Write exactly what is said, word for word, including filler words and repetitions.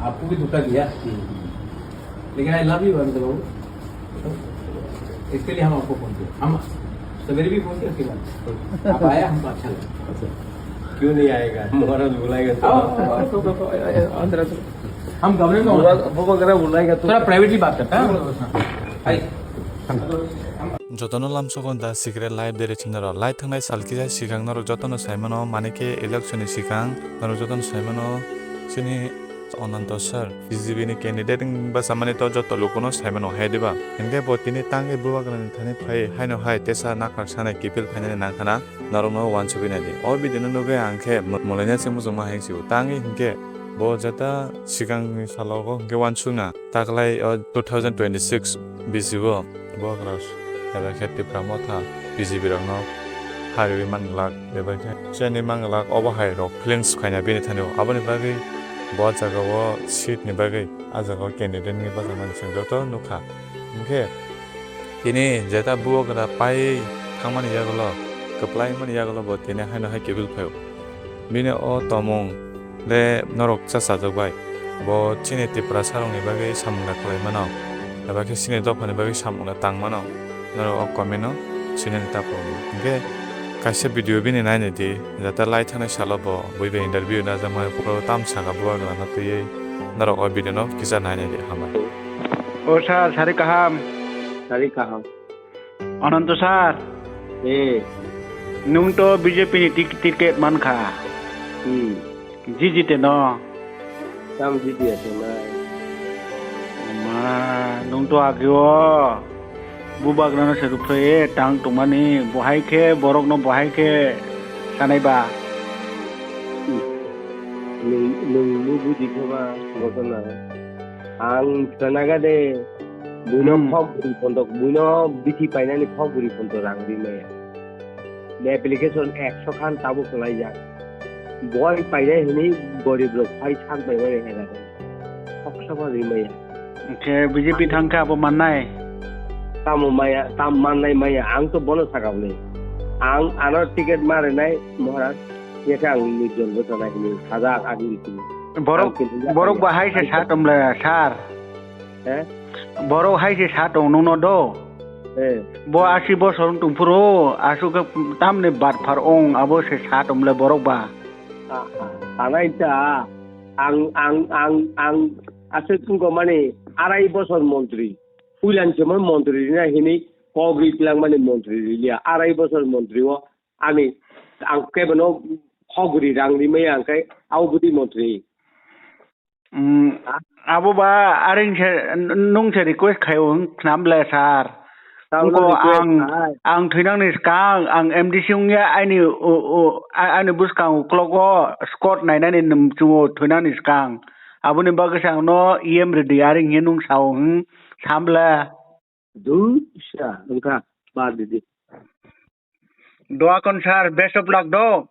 आपको भी धोखा दिया, लेकिन आई लव यू अरविंद बाबू। इसके लिए हम आपको फोन किया, हम सवेरे भी फोन किया, उसके बाद आप आया, हमको अच्छा लगा। क्यों नहीं आएगा? महाराज बुलाएगा तो। आओ, आओ, आओ, आओ, आओ, आओ, आओ, अंदर आओ। हम कमरे में बुआ, बुआ वगैरह बुलाएगा तो। थोड़ा प्राइवेटली बात करता है। आइए। Jotono lamsogo da secret life dere chinaro. Lai thangnai sal kisa sikang norok jotono saimano, manike election ni sikang norok jotono saimano, chini Ananto sir, B J P ni candidate wng bwsa mani to joto lukuno saimano hai diba? Hinkhe bo tini tangwi bubagrani thani phai haino hai tesa nakhar sanai kiphil phainani nangkhana norokno uansugwi naidi. O video no nugwi ang khe mwlaina se muchungma hai sio. Tangwi hinkhe bo jeta sikangni salogo hinkhe uansukna taklai o two thousand twenty-six bisi o bubagra eba khe Tipra Motha B J P rokno hariwi manglak eba khe cheni manglak obo hai rok feelings khaina bini thani o. Aboni bagwi bo jaga o seat ni bagwi ah jaga o candidate ni bachama ni chwng joto nukha. Hinkhe tini jeta bubagra pai thangmani yagulo, kwplai mani yagulo bo tini haino hai kiphil phaio. Bini o tomung le norok cha chajak bai. Bo chini Tiprasa rokni bagwi samung da khlai mano, eba khe chini dophani bagwi samung da tang mano. Norok o comment o sinani ta phuru. Hinkhe kaisa video bini nainai di, jata lai thanai salo bo bui bai interview najakmani phuru tam saka bubagrano twiwi norok o video no kisa nainai di, hambai. O sir, sari kaham. Sari kaham. Ananto sir. Eh. Nwng to B J P ni tik-, ticket mankha. Hmm. Jiji te no. Tam jiji ato nai. Ma, nwng to ageo bubagrano se rupre tang tongmani, bohai khe borokno bohai khe sanai ba. Nwng, nwng bo buji khe ba gotona. Ang khwnaga de, buino Hmm. Khok bwrwi phonto, buino bithi painani khok bwrwi phonto rang ri maya. Application ekso khan tabuk kwlaijak. Boi painai hwnwi gorib rok phai sak bai mani hera. Khoksa ma ri maya. Khe B J P thang khe abo mannai? Tamo maya, tam mannai maya, ang to bono sakao le. Ang ano ticket ma rinai, Maharaj, yekhe ang nijor bwchanai hwnwi sajak agini simi. Borok, ang kintu borok ba hai se ang sa tong le, sir. He? Borok hai se sa tong nungno do. He. Bo asi bosor wng tong phuru, aswk khe tamni batphar ong, abo se sa tong le borok ba. A, a, sanai ta, ang, ang, ang, ang, aswk wngkha mani arai bosor montri. Puilan se mon montri rina hini kok ri tlang mani montri riliya. Arai bosor montri o ani ang kebono hogri rang rimaya ang khe au bwtwi montri. Mm, ha? Abo ba aring se n-, nung se request khaio hwn khnam le sir. Tamo wngkho request ang, khai. Ang thwinangni swkang ang M D C wngya aini u, u, a-, ani bwskang uklogo squad nainani nung chungo thwinangni swkang. Aboni bagwi se ang no E M rwdi aring hinwi nung sao hwn sam le. Dui sa wngkha bad di. Doa kon sir, best of luck do.